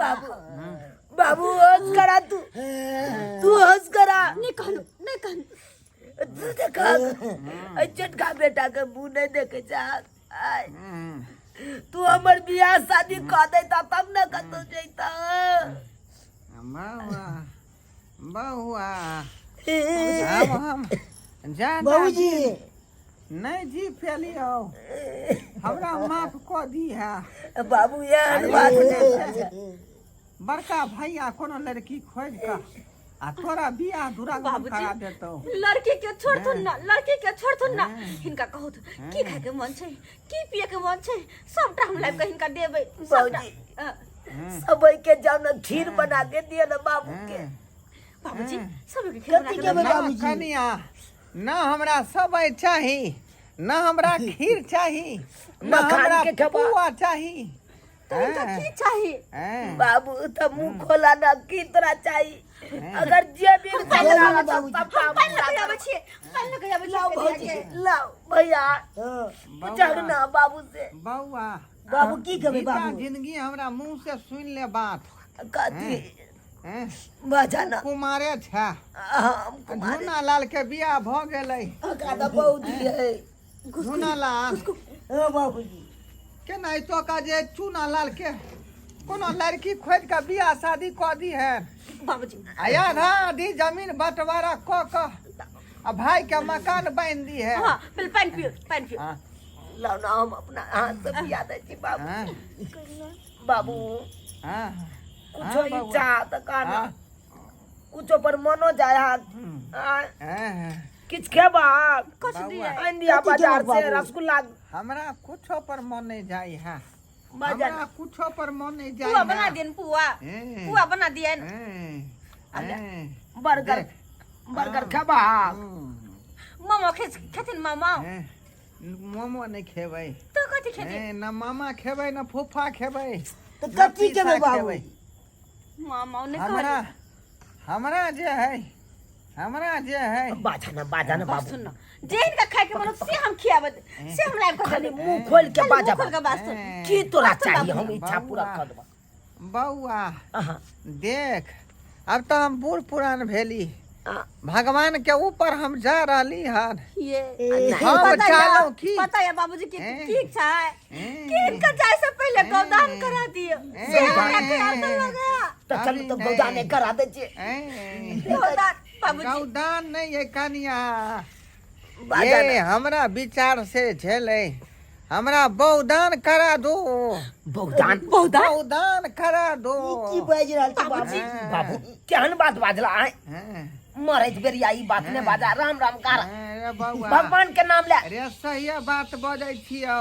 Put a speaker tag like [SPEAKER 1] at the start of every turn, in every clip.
[SPEAKER 1] बाबू बाबू होश करा तू तू होश करा
[SPEAKER 2] नहीं कहनु नहीं कहनु
[SPEAKER 1] तू देखा एहि छोटका बेटा के मुंह नहीं देखे चाह आय तू हमर बियाह शादी कऽ देता तब ने कतौ जैता
[SPEAKER 3] बउआ बउआ अब हम ज्यादा
[SPEAKER 4] बाबूजी
[SPEAKER 3] नहीं जी फैलियो हमरा माफ कऽ दी है
[SPEAKER 1] बाबू यार बात नहीं
[SPEAKER 3] बड़का भैया कोनो लड़की खोज कऽ आ तोरा बियाह दुरागमन
[SPEAKER 2] बाबूजी।
[SPEAKER 3] करा देतौ
[SPEAKER 2] लड़की के छोड़थुन ना लड़की के छोड़थुन ना हिनका कहू की खाय के मन छै की पिए के मन छै सबटा हम लाबि के हिनका देबै सबटा
[SPEAKER 1] बाबूजी।
[SPEAKER 2] अ,
[SPEAKER 1] सबई के जाओ ना खीर बना के दिए ना बाबू के
[SPEAKER 2] बाबूजी सबके खीर बना
[SPEAKER 4] कथी
[SPEAKER 2] के
[SPEAKER 4] के
[SPEAKER 2] देबै।
[SPEAKER 3] ना
[SPEAKER 4] बाबूजी।
[SPEAKER 3] कनिया ना हमरा सबई चाही ना हमरा खीर चाही ना
[SPEAKER 1] मखान
[SPEAKER 3] हमरा
[SPEAKER 1] के खेबा।
[SPEAKER 3] पुआ चाही
[SPEAKER 2] तऽ हिनका की चाही
[SPEAKER 3] हैं?
[SPEAKER 1] बाबू तो मुंह खोला ना की तोरा चाहिए अगर जे भी
[SPEAKER 2] पानि
[SPEAKER 1] तोरा
[SPEAKER 2] लऽ
[SPEAKER 1] सब
[SPEAKER 2] हम पानि लऽ के
[SPEAKER 1] सब
[SPEAKER 2] आबै छियै पानि लऽ के आबै
[SPEAKER 1] लाओ
[SPEAKER 2] छियै
[SPEAKER 1] भौजी
[SPEAKER 2] कनिया के।
[SPEAKER 1] लाओ भैया
[SPEAKER 4] हाँ,
[SPEAKER 1] पूछक ना बाबू से
[SPEAKER 3] बौआ
[SPEAKER 4] बाबू की कहबै
[SPEAKER 3] जीता
[SPEAKER 4] बाबू
[SPEAKER 3] जिंदगी हमरा मुंह से सुन ले बात
[SPEAKER 1] कथी
[SPEAKER 3] हैं?
[SPEAKER 1] बजाना
[SPEAKER 3] कुमारे छै
[SPEAKER 1] हम कुमार
[SPEAKER 3] झूना लाल के बियाह भऽ गेलै
[SPEAKER 1] ओकरा तऽ बहुत है
[SPEAKER 3] झूना लाल
[SPEAKER 4] हाँ बाबूजी
[SPEAKER 3] केनाहितो का जे चूना लाल के कोनो लड़की खोज के बियाह शादी कऽ दी है
[SPEAKER 2] बाबूजी
[SPEAKER 3] आ आधा आधी जमीन बंटवारा कऽ कऽ आ भाई के मकान बांधि दी है
[SPEAKER 2] हाँ पहिले पानि पियो पानि पियो
[SPEAKER 3] हाँ,
[SPEAKER 1] लाओ ना हम अपना हाथ से पिया दै छी बाबू
[SPEAKER 3] हाँ,
[SPEAKER 1] बाबू
[SPEAKER 3] हाँ,
[SPEAKER 1] कुछो
[SPEAKER 3] हाँ, बाबू।
[SPEAKER 1] इच्छा तऽ कहना
[SPEAKER 3] हाँ,
[SPEAKER 1] कुछो पर मनो जाय हाथ
[SPEAKER 3] हाँ, हाँ।
[SPEAKER 1] किछु खेबहक
[SPEAKER 2] कुछ दिया
[SPEAKER 1] आनि दिया
[SPEAKER 4] कथी
[SPEAKER 1] बाजार
[SPEAKER 4] खेबहक
[SPEAKER 1] से
[SPEAKER 4] बाबू?
[SPEAKER 1] रसगुल्ला
[SPEAKER 3] हमरा कुछो पर मन नहीं जाय है
[SPEAKER 1] बाजार
[SPEAKER 3] हमरा कुछो पर मन नहीं जाय
[SPEAKER 2] पुआ बना
[SPEAKER 3] है
[SPEAKER 2] दियन पुआ
[SPEAKER 3] हैं,
[SPEAKER 2] पुआ बना दियन
[SPEAKER 3] हैं, हैं,
[SPEAKER 1] बर्गर
[SPEAKER 3] देख,
[SPEAKER 1] बर्गर खेबहक
[SPEAKER 2] मामा खेथिन मामा
[SPEAKER 3] हैं, मोमो नहीं खेबै
[SPEAKER 2] तो कथी खेथिन
[SPEAKER 3] हैं, न मामा खेबै न फूफा खेबै
[SPEAKER 4] तऽ
[SPEAKER 3] न
[SPEAKER 4] कथी
[SPEAKER 3] पीसा
[SPEAKER 4] खेबै बाबू
[SPEAKER 3] खेबै।
[SPEAKER 2] मामा ने
[SPEAKER 3] हमरा
[SPEAKER 2] कहले
[SPEAKER 3] हमरा जे है हमरा जे है
[SPEAKER 1] बाजा ना बाजा ना
[SPEAKER 2] बस
[SPEAKER 1] बाबू
[SPEAKER 2] सुन ना जे हिनका खाय के मन होत से हम खियाबे से हम लाइब के
[SPEAKER 1] खाली
[SPEAKER 2] देबै।
[SPEAKER 1] मुंह खोल के
[SPEAKER 2] खाली
[SPEAKER 1] बाजा
[SPEAKER 2] मुँह खोल के बाज सुन
[SPEAKER 1] की तोरा
[SPEAKER 2] बाज सुन
[SPEAKER 1] चाहिए
[SPEAKER 2] बाबू।
[SPEAKER 1] हम इच्छा पूरा
[SPEAKER 3] बौआ।
[SPEAKER 1] कर देबा
[SPEAKER 3] बौआ
[SPEAKER 1] अहाँ
[SPEAKER 3] देख अब तो हम बूढ़ पुरान भेली
[SPEAKER 1] हाँ।
[SPEAKER 3] भगवान के ऊपर हम जा रहली हन
[SPEAKER 2] ये
[SPEAKER 3] हम
[SPEAKER 2] पता या
[SPEAKER 3] चाहलहुँ की
[SPEAKER 2] पता या बाबूजी के
[SPEAKER 3] हैं?
[SPEAKER 2] की इच्छा है
[SPEAKER 3] हैं?
[SPEAKER 2] कि इनका जाए से पहले गौदान करा दियो से हमरा के अर्थ लगा
[SPEAKER 1] तऽ चलू तऽ गौदाने करा दै छियै
[SPEAKER 3] हैं?
[SPEAKER 2] गौदान बाबूजी
[SPEAKER 3] गौदान नहीं है कनिया
[SPEAKER 1] बाजा
[SPEAKER 3] ये हमरा विचार से झेले हमरा बहुदान करा दो
[SPEAKER 1] बहुदान
[SPEAKER 2] बहुदान
[SPEAKER 3] बहुदान करा दो
[SPEAKER 4] ई की बाजि रहल छी बाबू
[SPEAKER 1] बाबू केहन बात बाजला आय
[SPEAKER 3] हैं,
[SPEAKER 1] मरैत बेरिया ई बात ने बाजा राम राम कर
[SPEAKER 3] हैं, रे बौआ
[SPEAKER 1] भगवान के नाम ले
[SPEAKER 3] अरे सही बात बजै छियौ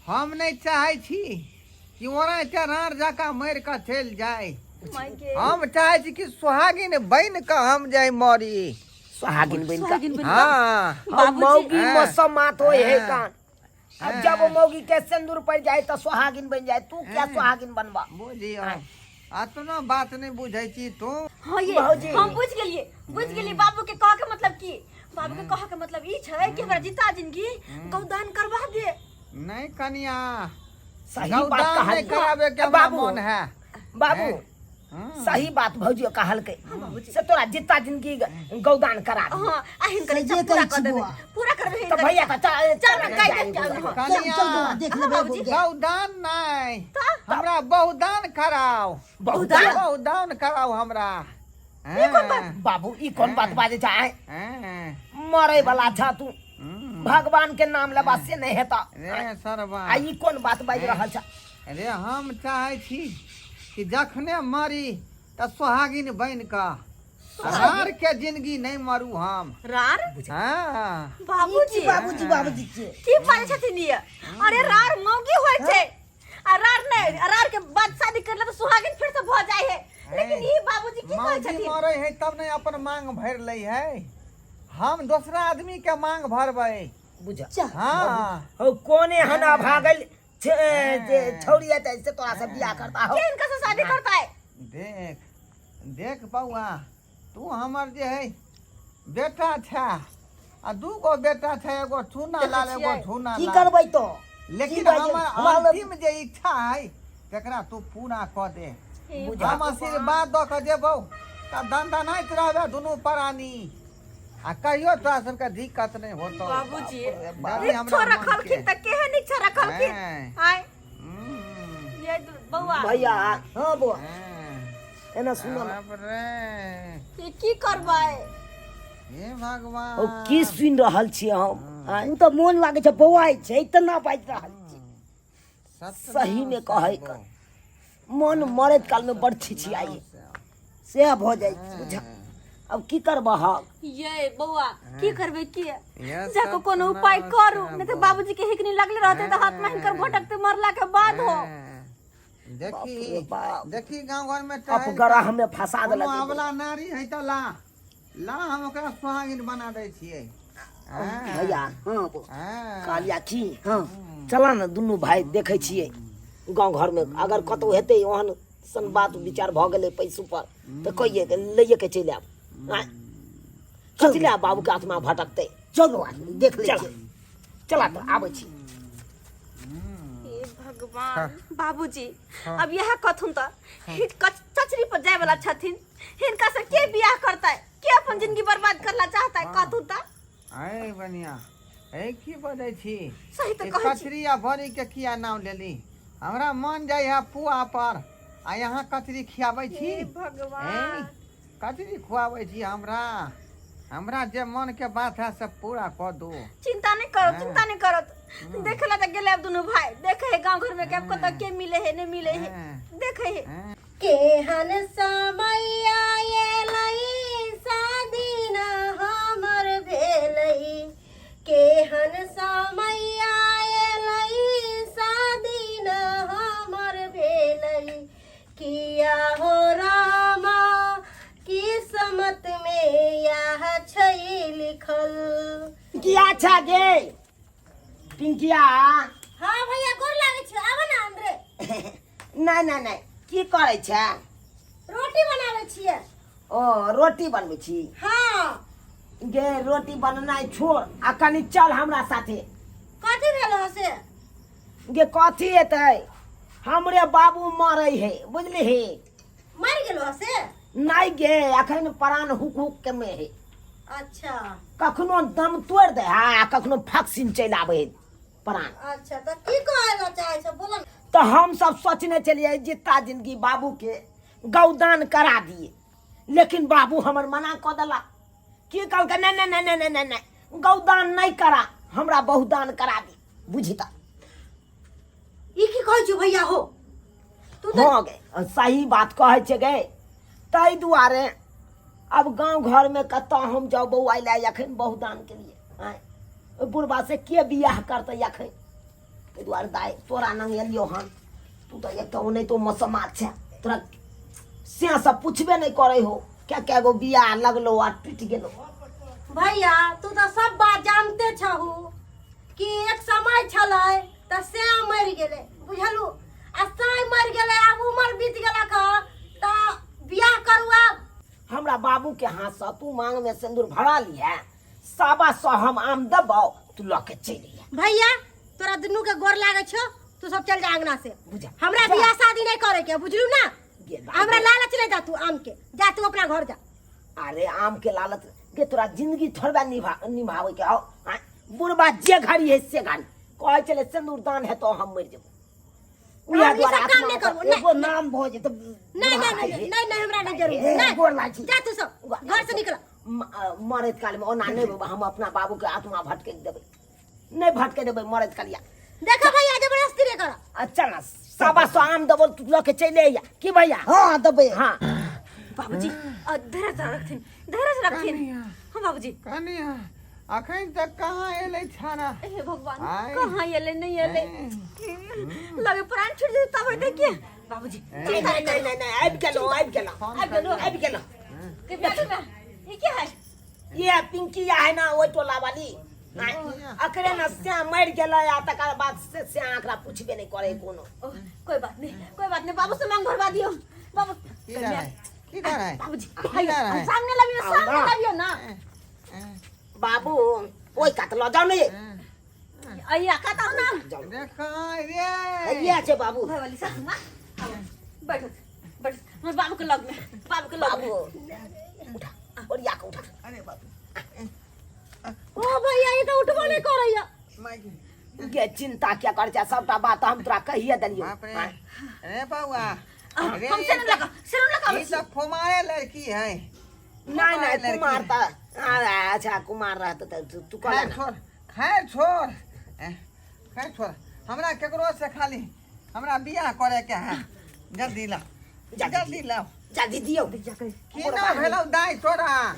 [SPEAKER 3] हम नहि चाहै छी कि ओना के राड़ जकाँ मरि कऽ चलि जाय
[SPEAKER 2] माय के
[SPEAKER 3] हम चाहै छी कि सुहागिन बनि कऽ हम जाय मरी
[SPEAKER 1] सुहागिन बन
[SPEAKER 2] सुहागिन बनि कऽ।
[SPEAKER 3] हाँ
[SPEAKER 1] हम
[SPEAKER 2] बाबूजी।
[SPEAKER 1] मौगी
[SPEAKER 3] हाँ।
[SPEAKER 1] मसमात होए है
[SPEAKER 3] हाँ।
[SPEAKER 1] कान अब जब वो मौगी के सिंदूर पड़ जाए तो सुहागिन बन जाए तू क्या सुहागिन बनबा
[SPEAKER 3] बुझियौ अतना बात नहि बुझै छी तू
[SPEAKER 2] हाँ ये
[SPEAKER 1] भौजी।
[SPEAKER 2] हम बुझ गेलिए बुझ गेलिए बाबू के कह के मतलब की बाबू के कह के मतलब ई छै कि हमरा जीता जिंदगी गौदान करवा दे
[SPEAKER 3] नहि कनिया
[SPEAKER 1] सही बात
[SPEAKER 3] गौदान नहि
[SPEAKER 1] कहलियै।
[SPEAKER 3] कराबे के हमरा
[SPEAKER 1] बाबू
[SPEAKER 3] मन है
[SPEAKER 1] बाबू सही बात भौजी कहलकै से तोरा जिता जिंदगी गौदान करा दे
[SPEAKER 2] हाँ आ हिनकर इच्छा
[SPEAKER 4] से जे
[SPEAKER 2] पूरा
[SPEAKER 4] कहै
[SPEAKER 2] कर
[SPEAKER 4] छी
[SPEAKER 2] देबै
[SPEAKER 4] बौआ।
[SPEAKER 2] पूरा करबै
[SPEAKER 1] तो
[SPEAKER 2] हिनकर
[SPEAKER 1] भैया
[SPEAKER 2] इच्छा।
[SPEAKER 1] तो चल
[SPEAKER 2] चल ना कहि देब चल हाँ।
[SPEAKER 4] चल
[SPEAKER 3] कनिया
[SPEAKER 4] चल बौआ देख लेबै
[SPEAKER 2] बाबूजी।
[SPEAKER 3] गौदान नहि हमरा बहुदान कराओ
[SPEAKER 1] बहुदान
[SPEAKER 3] बहुदान कराओ हमरा हैं,
[SPEAKER 1] बाबू ई कोन बात बाजै छै आँय?
[SPEAKER 3] हैं,
[SPEAKER 1] मरे वाला छा तू
[SPEAKER 3] हम्म।
[SPEAKER 1] भगवान के नाम लेबा से नहीं हेता
[SPEAKER 3] रे सरवा
[SPEAKER 1] आ ई कोन बात बाजि रहल छ
[SPEAKER 3] रे हम चाहै छी कि जखने मरी तऽ सोहागिन बनि कऽ रार के जिंदगी नहि मरू हम
[SPEAKER 2] रार
[SPEAKER 3] हाँ
[SPEAKER 2] बाबूजी
[SPEAKER 4] बाबूजी बाबूजी के
[SPEAKER 2] की बाजै छथिन ये अरे रार मौगी होइ छै आ रार नहि रार के बाद शादी कर ले तऽ सुहागिन फिर से भऽ जाइ है लेकिन ई बाबूजी की कहै
[SPEAKER 3] मौगी
[SPEAKER 2] छथिन
[SPEAKER 3] मरै है तब ने अपन मांग भरि लै है हम दोसरा आदमी के मांग भरबै
[SPEAKER 1] बुझ
[SPEAKER 3] हाँ
[SPEAKER 1] हो कोने हना भागल जे छौड़ी हेतै से तोरा से बियाह करता हो
[SPEAKER 2] के इनका से शादी करता है
[SPEAKER 3] देख देख बौआ तू हमर जे है बेटा छै आ दू गो बेटा छै एगो चूना लाल एगो झूना
[SPEAKER 4] की
[SPEAKER 3] लाल
[SPEAKER 4] करबै तो
[SPEAKER 3] लेकिन
[SPEAKER 4] की बाजै?
[SPEAKER 3] हमर
[SPEAKER 4] हमरा लग-
[SPEAKER 3] अंतिम जे इच्छा है तकरा तू पूरा कऽ दे
[SPEAKER 2] हे
[SPEAKER 3] हम आशीर्वाद दऽ कऽ जेबौ तऽ दनदनाइत रहबे दुनू प्राणी आ कहियो तोरा सबके दिक्कत नहि होतौ।
[SPEAKER 2] बाबूजी,
[SPEAKER 3] जल्दी
[SPEAKER 2] इच्छो
[SPEAKER 3] हमरा मन
[SPEAKER 2] रखलखिन
[SPEAKER 3] के।
[SPEAKER 2] तऽ केहन इच्छा रखलखिन?
[SPEAKER 3] हैं।
[SPEAKER 2] आय
[SPEAKER 3] हम्म,
[SPEAKER 2] ये बौआ।
[SPEAKER 1] भैया।
[SPEAKER 4] हाँ बौआ।
[SPEAKER 3] हैं।
[SPEAKER 4] एना सुन ना।
[SPEAKER 3] बाप रे।
[SPEAKER 2] ई की करबै?
[SPEAKER 3] हे भगवान।
[SPEAKER 1] ओ की सुनि रहल छियै हम? आँय?
[SPEAKER 4] ओ तऽ मोन लागै छै बौआइ छै, इतना बाजि रहल छै।
[SPEAKER 1] सही में कहै के मन मरैत काल में बड़ छिछियाइ सएह भऽ जाइ छै बुझा। अब की करबह?
[SPEAKER 2] ये बौआ, की करबै? की जाको कोनो उपाय करू, नहीं तो बाबूजी के हिकनी लगले रहते तो हाथ में हिनकर भटकते मरला के बाद हो।
[SPEAKER 3] देखी
[SPEAKER 1] बाप रे बाप।
[SPEAKER 3] देखी गांव घर में टहल
[SPEAKER 1] अपग्रह में फंसा
[SPEAKER 3] कोनो
[SPEAKER 1] देलक।
[SPEAKER 3] अबला नारी है तऽ ला ला, हम ओकरा सुहागिन बना दै छियै।
[SPEAKER 1] भैया।
[SPEAKER 4] हाँ बौआ।
[SPEAKER 3] हाँ।
[SPEAKER 1] कहलिया की, हाँ चला ने दुनू भाई, देखै छियै गाँव घरमे अगर कतहु हेतै ओहन सन बात विचार भऽ गेलै पैसो पर तऽ कहिए के लैए के चलि आयब। आँय, कथी लए बाबूके आत्मा भटकतै?
[SPEAKER 4] चल बौआ, देख लै
[SPEAKER 1] चला
[SPEAKER 4] छियै।
[SPEAKER 1] चला तऽ आबै छी।
[SPEAKER 2] हे भगवान, बाबूजी अब यह कथुन तऽ चचरी पर जाय वाला छथिन, हिनका से के बियाह करतै? के अपन जिंदगी बर्बाद करला चाहतै? कथुन तऽ
[SPEAKER 3] ऐ बनिया, ऐ की बजै छी?
[SPEAKER 2] सही तऽ
[SPEAKER 3] ई
[SPEAKER 2] कहै छी।
[SPEAKER 3] कचरी आ बड़ी के किया नाम लेली? हमरा मन जाइ है पुआ पर आ यहाँ कचरी खियाबै छी।
[SPEAKER 2] हे भगवान।
[SPEAKER 3] ऐ, कचरी खुआबै छी हमरा। हमरा जे मन के बात है से पूरा कऽ दू।
[SPEAKER 2] चिंता नहीं करो। चिंता नहीं करो। देखे ला तऽ गेले अब दुनू भाई, देखे है गांव घर में के अब कतऽ के मिले है, नहीं मिले है। देखे है।
[SPEAKER 5] केहन समय आएलै, शादी न हमर भेलै। केहन समय आएलै, शादी न हमर भेलै। किया हो रामा, किस्मत में इएह छै लिखल।
[SPEAKER 1] पिंकिया छा गे पिंकिया?
[SPEAKER 5] हाँ भैया, गोर लागै छै, आबऽ ने अंदरे।
[SPEAKER 1] नहि नहि नहि, की करै छै?
[SPEAKER 5] रोटी बनाबै छियै।
[SPEAKER 1] ओ रोटी बनबै छी?
[SPEAKER 5] हाँ।
[SPEAKER 1] गे रोटी बननाइ छोड़ आ कनि चल हमरा साथे।
[SPEAKER 5] कथी भेल हो से?
[SPEAKER 1] गे कथी हेतै, हमरे बाबू मरै है, बुझलिही?
[SPEAKER 5] मरि गेल हो से?
[SPEAKER 1] नहि गे, अखन प्राण हुक हुक के में है।
[SPEAKER 5] अच्छा।
[SPEAKER 1] कखनो दम तोड़ि दे है आ कखनो फक्सिन चलि आबै है प्राण।
[SPEAKER 5] अच्छा, तऽ की कहै लए चाहै छ, बोल ने।
[SPEAKER 1] तऽ हम सब सोचने छलियै जिता जिंदगी बाबू के गौदान करा दिए, लेकिन बाबू हमर मना कऽ देला। की कहलकै? नहि नहि नहि नहि नहि नहि, गौदान नहि करा, हमरा बहुदान करा दी। बुझी तऽ।
[SPEAKER 5] ई की कहै छौ भैया हो तू तऽ?
[SPEAKER 1] हँ गे, सही बात कहै छै गे। ताहि दुआरे अब गाँव घरमे कतऽ हम जाउ बौआ लए अखन बहुदान के लिए? आँय, ओहि बुढ़बा से के बियाह करतै अखन? ताहि दुआरे दाइ तोरा नंग एलियौ हन। तू तऽ एक तऽ ओनाहितो मौसमा छै, तोरा से सब पुछबे नहि करै हो, क्या क्या गो बियाह लगलो आ टूटि गेलो।
[SPEAKER 5] भैया, तू तऽ सब बात जानते छहु कि एक समय छलै तऽ श्याम मरि गेलै, बुझलु? आ साँय मरि गेलै, आब उमर बीत गेलक हँ, तऽ बियाह करू आब।
[SPEAKER 1] हमरा बाबू के हाथ से तू मांग में सिंदूर भरा लिहे, 125 हम आम देबौ, तू लऽ के चलि अइहे।
[SPEAKER 5] भैया, तोरा दुनू के गोर लागै छौ, तू सब चल जा अंगना से।
[SPEAKER 1] बुझा।
[SPEAKER 5] हमरा बियाह शादी नहीं करे के, बुझलू ना?
[SPEAKER 1] गे दाइ,
[SPEAKER 5] हमरा लालच नहीं दा तू आम के, जा तू अपना घर जा।
[SPEAKER 1] अरे आम के लालच के तोरा जिंदगी थोड़बा निभावे के हौ? आँय, बुढ़बा जे घड़ी है से घड़ी कहै छलै सिंदूर दान हेतौ हम मरि जेबौ। उएह
[SPEAKER 5] हम ई
[SPEAKER 1] दुआरे
[SPEAKER 5] सब काम
[SPEAKER 1] आत्मा
[SPEAKER 5] नहीं करबो।
[SPEAKER 4] एगो नाम भऽ जेतै।
[SPEAKER 5] नहीं नहीं नहीं नहीं नहीं, हमरा नहीं जरूरत।
[SPEAKER 1] ए,
[SPEAKER 5] नहीं
[SPEAKER 1] गोर लागै छी।
[SPEAKER 5] जा तू सब घर से निकल।
[SPEAKER 1] मरैत काल में ओना नहि बाबा, हम अपना बाबू के आत्मा भटके देबै नहि, भटके देबै मरैत कालिया।
[SPEAKER 5] देखो भैया, जबरदस्ती नहीं करो।
[SPEAKER 1] आ चल ना, 125 आम देबो, तू लऽ के चलि अइया की भैया?
[SPEAKER 4] हाँ देबै।
[SPEAKER 1] हाँ।
[SPEAKER 2] बाबूजी, धीरज रखथिन, धीरज रखथिन। हाँ बाबूजी।
[SPEAKER 3] कनिया, अखन तक कहाँ एलै छाना?
[SPEAKER 2] हे भगवान।
[SPEAKER 3] आय।
[SPEAKER 2] कहाँ एले, नहीं एले, लगे प्राण छूट जेतै तब हेतै के बाबूजी?
[SPEAKER 1] नहि नहि नहि नहि नहि, आबि गेलहुँ, आबि गेलहुँ।
[SPEAKER 2] आबि गेलहुँ।
[SPEAKER 1] आबि गेलहुँ।
[SPEAKER 2] के बेटा, ई के है?
[SPEAKER 1] ये पिंकिया है ना, ओहि टोला वाली। अकरे ने श्याम मरि गेलै आ तकर बाद से श्याम एकरा पुछबे नहि करै कोनो।
[SPEAKER 2] ओ, कोई बात नहीं, कोई बात नहीं, बाबू से मांग भरवा दियो बाबू।
[SPEAKER 3] की डर है, की डर है?
[SPEAKER 2] बाबूजी।
[SPEAKER 3] की डर है?
[SPEAKER 2] सामने लाबियो, सामने लाबियो ना।
[SPEAKER 1] बाबू, ओहि कात लऽ जाउ ने।
[SPEAKER 2] अइया कतौ ना।
[SPEAKER 1] जाउ।
[SPEAKER 3] रे कहाँ रे?
[SPEAKER 1] इएह छै बाबू।
[SPEAKER 2] घरवाली सासू माँ, आबू, बैठो। बैठ हमर बाबू के लग में, बाबू के लग में।
[SPEAKER 1] बाबू उठा, ओरिया के उठा।
[SPEAKER 3] अरे बाप
[SPEAKER 5] ओ भैया, ई तऽ उठबो नहि करैया।
[SPEAKER 3] माय गे।
[SPEAKER 1] गे चिंता क्या कर छै, सबटा बात हम तोरा कहिए देलियौ।
[SPEAKER 3] बाप रे, रे बौआ, रे।
[SPEAKER 2] हम से लगा, से लगा।
[SPEAKER 3] ई सब कुमारे लड़की है।
[SPEAKER 1] नहीं नहीं,
[SPEAKER 3] लड़की।
[SPEAKER 1] कुमार त अच्छा कुमार रहत त तू कह
[SPEAKER 3] खैर
[SPEAKER 1] ना।
[SPEAKER 3] छोड़, खैर छोड़, खैर छोड़, हमरा केकरो से खाली हमरा बियाह करे के है। जल्दी लाओ।
[SPEAKER 1] जा।
[SPEAKER 3] जल्दी लाओ।
[SPEAKER 1] जा दीदियो।
[SPEAKER 3] की ना भेलौ दाई तोरा?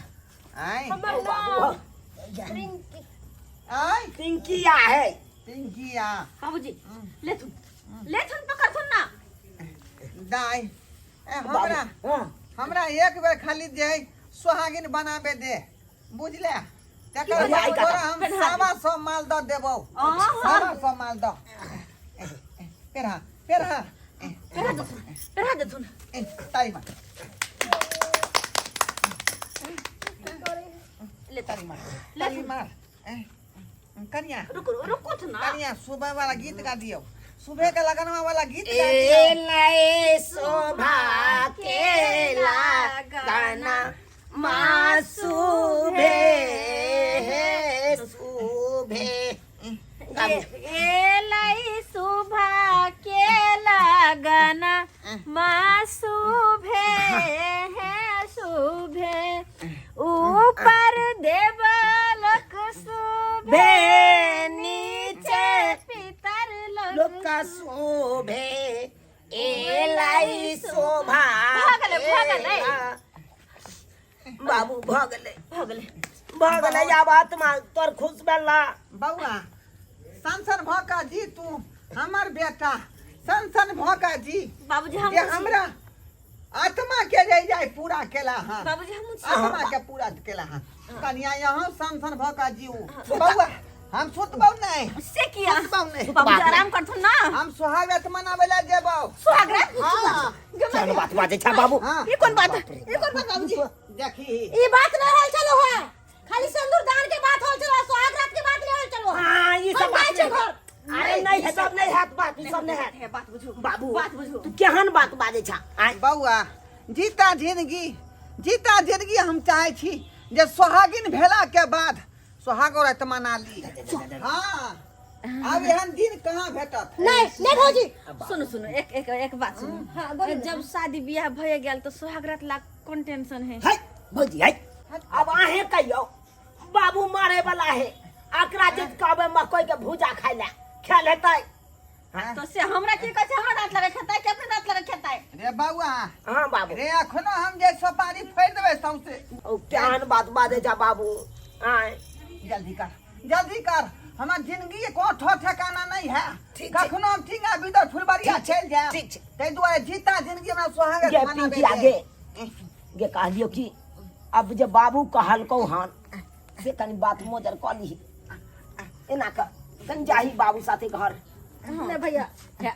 [SPEAKER 3] आय।
[SPEAKER 5] हमर नाम रिंकी।
[SPEAKER 3] आय।
[SPEAKER 1] पिंकिया है।
[SPEAKER 3] पिंकिया।
[SPEAKER 2] बाबूजी, लेथुन लेथुन, पकड़थुन ना।
[SPEAKER 3] दाई, ए हमरा
[SPEAKER 1] हाँ।
[SPEAKER 3] हमरा एक बेर खाली जे है सोहागिन बनाबे दे, बुझले? तकर
[SPEAKER 1] अरे,
[SPEAKER 3] बाद
[SPEAKER 1] आई
[SPEAKER 3] तोरा हम
[SPEAKER 2] पेन्हा दे।
[SPEAKER 3] 125 माल दऽ देबौ।
[SPEAKER 2] आहा।
[SPEAKER 3] 125 माल दऽ। पेरहा पेरहा।
[SPEAKER 2] पेरा देथुन, पेरा देथुन।
[SPEAKER 3] ए, ताली मार।
[SPEAKER 2] ले।
[SPEAKER 3] ताली मार, ताली मार। ए, कनिया।
[SPEAKER 2] रुको रुको ना।
[SPEAKER 3] कनिया, सुबह वाला गीत गा दियो, सुबह के लगनवा वाला गीत गा
[SPEAKER 1] ए
[SPEAKER 3] दियो।
[SPEAKER 1] लय शोभा के गाना माँ सुभे हे सुभे।
[SPEAKER 2] एलई सुबह के लगना माँ सुभे है सुभे, ऊपर देवलोक सुभे, नीचे पितर लोक
[SPEAKER 1] लोक शोभे, एलाई शोभा।
[SPEAKER 2] भऽ गेलै, भऽ गेलै।
[SPEAKER 1] बाबू, भऽ गेलै।
[SPEAKER 2] भऽ गेलै।
[SPEAKER 1] भऽ गेलै, आब आत्मा तोर खुश भेला।
[SPEAKER 3] बौआ, सन भऽ कऽ जी तू, हमर बेटा सन सन भऽ कऽ जी।
[SPEAKER 2] बाबूजी, हम
[SPEAKER 3] जे हमरा आत्मा के जे जाय पूरा केला हँ।
[SPEAKER 2] बाबूजी, हम
[SPEAKER 3] आत्मा के पूरा केला हँ। कनिया, यहाँ सन सन भऽ कऽ जीऊ। बौआ, हम सुतबौ नहि।
[SPEAKER 2] से किया?
[SPEAKER 3] सुतबौ नहि।
[SPEAKER 2] बाबूजी, आराम करथुन ना।
[SPEAKER 3] हम सोहाग रात मनाबै लए जेबौ।
[SPEAKER 2] सुहाग रात?
[SPEAKER 3] हाँ।
[SPEAKER 1] केहन बात बाजै छै बाबू?
[SPEAKER 3] हाँ।
[SPEAKER 2] ई कोन बात, ई कोन बात बाबूजी?
[SPEAKER 3] देखी।
[SPEAKER 5] ई बात नहीं होल चलो है, खाली सिंदूर दान के बात होल चलो, सुहाग रात के बात नहीं होल चलो।
[SPEAKER 1] हाँ, ई सब
[SPEAKER 5] हम
[SPEAKER 1] बात
[SPEAKER 5] जाइ छी
[SPEAKER 1] नहीं।
[SPEAKER 5] घर।
[SPEAKER 1] अरे नहीं है, सब नहीं हैत बात, ई सब नहीं हैत।
[SPEAKER 2] है बात बुझू।
[SPEAKER 1] बाबू,
[SPEAKER 2] बात बुझू।
[SPEAKER 1] तू केहन बात बाजै छ आँय?
[SPEAKER 3] बौआ, जीता जिंदगी, जीता जिंदगी हम चाहै छी जे सोहागिन भेला के बाद सोहागो रात मना ली। हाँ, आब एहन दिन कहाँ भेटत?
[SPEAKER 5] नहीं नहीं भौजी।
[SPEAKER 2] सुनू सुनू, एक एक एक बात सुनू।
[SPEAKER 5] हाँ, बोलू ना।
[SPEAKER 2] जब शादी बियाह भए गेल तो सुहाग रात ला कोन टेंशन है?
[SPEAKER 1] है भौजी, है अब अहें कहियौ, बाबू मारे वाला है, एकरा जे कहबै मकई के भूजा खाय ला, खायल हेतै?
[SPEAKER 2] तो से हमरा की कहै छै? हमरा दांत लगे खेतै कि अपने दांत लगे खेतै?
[SPEAKER 3] रे बौआ।
[SPEAKER 1] हाँ बाबू।
[SPEAKER 3] रे, अखनो हम जे सोपारी फोड़ि देबै सौंसे।
[SPEAKER 1] ओ केहन बात बाजै छ बाबू आँय?
[SPEAKER 3] जल्दी कर, जल्दी कर, हमर जिंदगी को ठो ठिकाना नहीं है।
[SPEAKER 1] ठीक छै।
[SPEAKER 3] कखनो हम टींगा बिदर फुलबरिया
[SPEAKER 1] ठीक छै,
[SPEAKER 3] चलि जायब।
[SPEAKER 1] ठीक छै।
[SPEAKER 3] ताहि दुआरे जीता जिंदगी हमरा सोहाग
[SPEAKER 1] गे
[SPEAKER 3] मनाबै
[SPEAKER 1] पिंकिया
[SPEAKER 3] दे।
[SPEAKER 1] गे, गे कहलियौ कि अब जे बाबू कहलकौ हन से कनी बात मोजर कऽ लीही, एना कऽ कनी जाही बाबू साथे घर।
[SPEAKER 5] नहीं भैया।
[SPEAKER 2] जा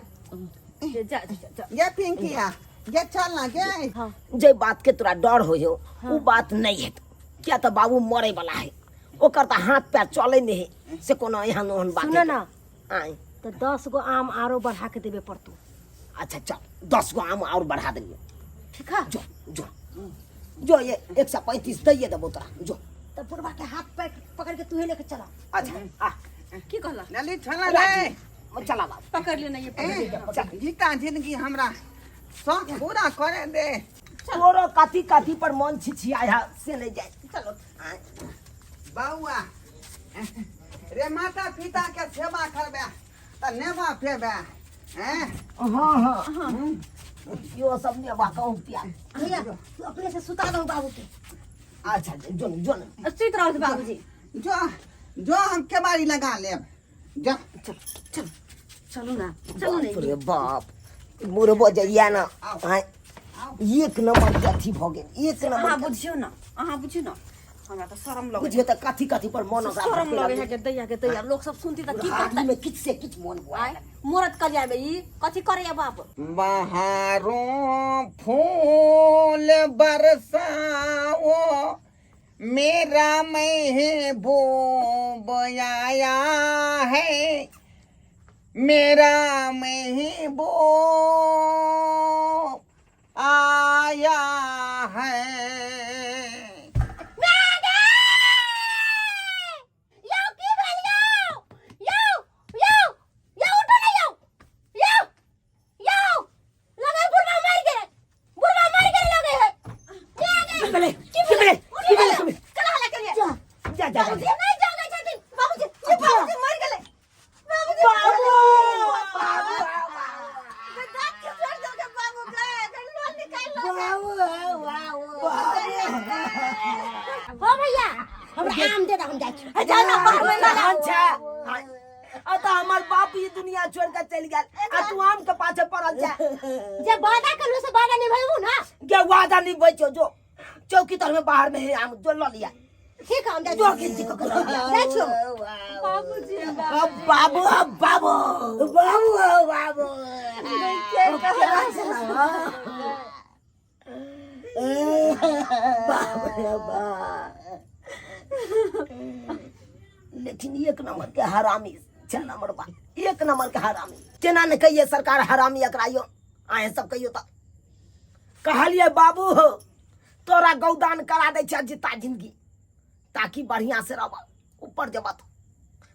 [SPEAKER 2] जा जा जा।
[SPEAKER 3] गे पिंकिया गे, चल ना गे।
[SPEAKER 1] जे बात के तोरा डर होइ हो, उ बात नहीं हेतौ, किया तऽ बाबू मरे वाला है, ओकर तऽ हाथ पैर चले नहीं है, से कोनो एहन ओहन बात
[SPEAKER 5] सुन
[SPEAKER 1] हेतौ।
[SPEAKER 5] ना।
[SPEAKER 1] आँय।
[SPEAKER 5] तो 10 गो आम आरो बढ़ा के देबे पड़तो।
[SPEAKER 1] अच्छा चल, 10 गो आम और बढ़ा देलियो।
[SPEAKER 5] ठीक है।
[SPEAKER 1] जो जो जो, ये 135 दैये देबो तोरा, जो।
[SPEAKER 5] तो बुढ़वा के हाथ पैर पकड़ के तू ही लेके चला।
[SPEAKER 1] अच्छा आ।
[SPEAKER 2] की कहला?
[SPEAKER 3] जल्दी चल रे।
[SPEAKER 1] चला बाबू।
[SPEAKER 2] पकड़ लियो ना ये, पकड़ लियो।
[SPEAKER 3] ए, जीता जिंदगी हमरा शौक पूरा करे दे।
[SPEAKER 1] तोरो कथी कथी पर मन छिछिया है से नहीं जाए।
[SPEAKER 2] चलो।
[SPEAKER 3] बौआ रे, माता पिता के सेवा करबे तऽ नेबा पेबे हैं।
[SPEAKER 1] हाँ हाँ, यो सब नेबा कहूँ पिया।
[SPEAKER 5] भैया, तू अपने से सुता दो बाबू के।
[SPEAKER 1] अच्छा, जो जो न।
[SPEAKER 2] सुति रहू बाबूजी।
[SPEAKER 3] जो जो, हम केबाड़ी लगा लेब, जा।
[SPEAKER 2] चल चल, चलू ना, चलू।
[SPEAKER 1] बाप
[SPEAKER 2] नहीं
[SPEAKER 1] रे बाप, बुढ़बो जइया ना आँय, एक नंबर के अथी भऽ गेल, एक
[SPEAKER 2] अहाँ
[SPEAKER 1] नंबर के।
[SPEAKER 2] बुझियौ ना, अहाँ बुझियौ ना, हमरा तऽ शरम लगे।
[SPEAKER 1] बुझियौ तऽ कथी कथी पर मन ओकरा
[SPEAKER 2] शरम
[SPEAKER 1] भटके
[SPEAKER 2] लगे है
[SPEAKER 1] लगलै।
[SPEAKER 2] के दैया के दैया, लोग सब सुनती तऽ की कहतै?
[SPEAKER 1] आदमी में किछु से किछु मन हुआ।
[SPEAKER 2] आय मोरत करिया में ई कथी करैया बाप?
[SPEAKER 3] बहारों फूल बरसाओ, मेरा महबूब आया है, मेरा महबूब।
[SPEAKER 5] हमरा आम दे दे, हम जाइ छी।
[SPEAKER 1] जा ना बाहर में ना छै। आ तऽ हमर बाप ई दुनिया छोड़ के चलि गेल आ तू आम के पाछे पड़ल छै।
[SPEAKER 5] जे वादा करलू से वादा निभेबू ना।
[SPEAKER 1] गे वादा निभै छौ, जो चौकी तर में बाहर में है आम, जो लऽ लिया।
[SPEAKER 5] ठीक है, हम जाइ
[SPEAKER 1] जो
[SPEAKER 5] छी।
[SPEAKER 1] खींची के लऽ लिया।
[SPEAKER 5] जाइ छियौ।
[SPEAKER 2] बाबूजी।
[SPEAKER 1] अब बाबू, अब बाबू, बाबू, अब बाबू। बाप रे बाप, लेकिन एक नंबर के हरामी छै नंबर बा, एक नंबर के हरामी। केना ने कहिए सरकार हरामी एकरा यो, अहें सब कहियो। तऽ कहलिए बाबू हो, तोरा गौदान करा दै छै जीता जिंदगी, ताकि बढ़िया से रह ऊपर जब।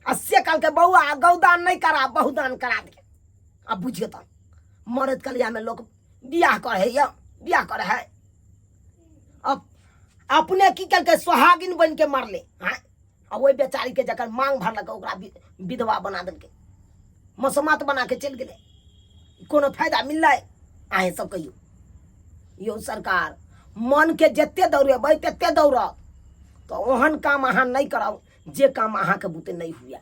[SPEAKER 1] आ से कहलकै बौआ गौदान नहीं करा, बहुदान करा दे। आ बुझियो तऽ मरद कलिया में लोग बियाह करे है, बियाह करे है। अब अपने की केलकै, सोहागिन बन के मरले। हाँ, आ ओहि बेचारी के जकर मांग भरलकै ओकरा विधवा बना देलकै, मसोमात बना के चलि गेलै। कोनो फायदा मिललै? अहें सब कहियो यौ सरकार, मन के जते दौड़ेबै तते दौड़त। तऽ ओहन काम अहाँ नहि करब जे काम अहाँके बुते नहि हुए।